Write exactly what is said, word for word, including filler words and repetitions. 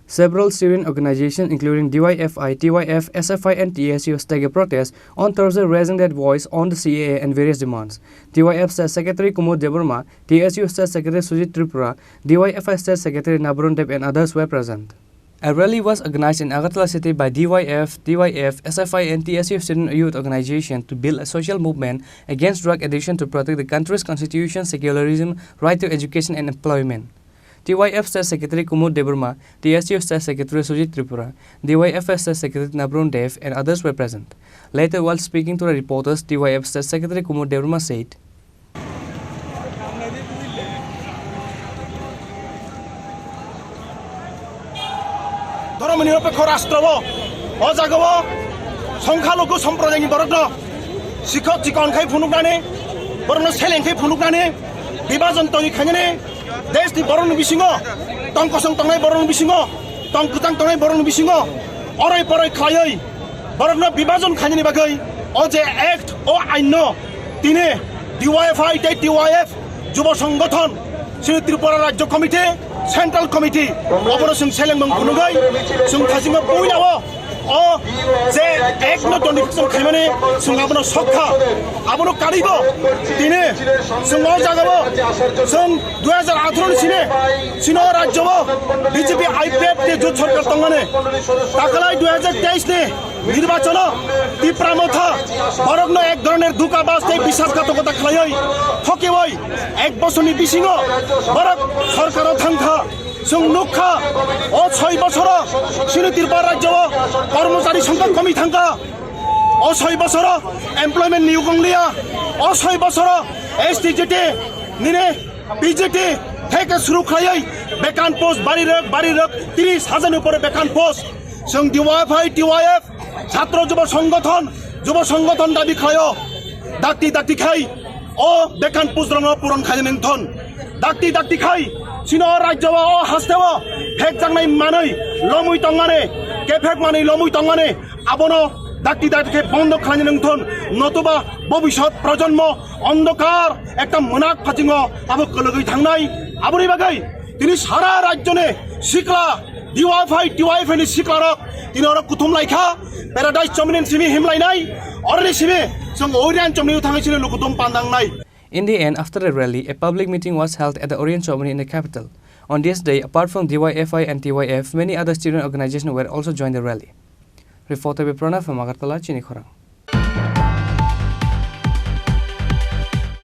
Several student organizations including D Y F I, T Y F, S F I and T S U staged a protest on Thursday, raising their voice on the C A A and various demands. D Y F State Secretary Kumud Debbarma, T S U State Secretary Sujit Tripura, D Y F I State Secretary Nabarun Deb and others were present. A rally was organized in Agartala city by D Y F, T Y F, S F I and T S U student youth organization to build a social movement against drug addiction to protect the country's constitution, secularism, right to education and employment. T Y F State Secretary Kumud Debbarma, T S U State Secretary Sujit Tripura, D Y F State Secretary Nabrun Dev and others were present. Later, while speaking to the reporters, T Y F State Secretary Kumud Debbarma said, Dhormo nirapekho rashtra o, o jaga o songkhalugu somprodayni borokno sikhok chikon khai phunuknani, borokno seleng khai phunuknani, bibhajon toni khainani, deshni borokni bisingo, tong kosong tongnai borokni bisingo, tong kwchang tongnai borokni bisingo, oroi poroi khlaiwi borokno bibhajon khainani bagwi o je act, o ainno tini D Y F I tei T Y F Jubo Songgothon, chini Tripura Rajya Committee, Central Committee, obono chwng selengmung phunugwi, chwng thachingma puila o, o je act no notification khaimani, chwng abono sokha, abono karigo, tini chwng o jagao, chwng dui hajar atharo ni sini, chini o rajyo o B J P I P F ni jot sorkar tongmani, takalai dui hajar teis ni Nirbachono Tipra Motha borokno ek dhoroner dhokabaz tei biswasghatokota khlaiwi, thokiwi ek bosorni bisingo borok sorkaro thangkha. Chwng nukha, o soi bosoro chini Tripura rajyo o kormochari songkha komi thangkha. O soi bosoro employment niyok wngliya. O soi bosoro S T J T nini P J T theke suru khlaiwi bekan post bari rok, bari rok tris hajar ni upore bekan post. Chwng D Y F I, T Y F, Chhatro Jubo Songgothon, Jubo Songgothon dabi khlaio. Dakti dakti khai o bekan post rokno puron khainani wngthon. Dakti dakti khai chini o rajyo o, o haste o phekjaknai manwi lomwi tongmani, kephek manwi lomwi tongmani, abono dakti dakti khe bondo khlainani wngthon, notoba bobisot projonmo ondokar ekta mwnak phatingo abo kwlwgwi thangnai. Aboni bagwi tini sara rajyoni sikla, D Y F I, T Y F ni siklarok tini oro kuthum laikha, Paradise chomni simi himlainai, oroni simi chwng Orian chomni thangwi chini lukuthum pandangnai. In the end, after the rally, a public meeting was held at the Orian Chomni in the capital. On this day, apart from D Y F I and T Y F, many other student organizations were also joined the rally. Reporter by Pranav from Agartala, Chini Khorang.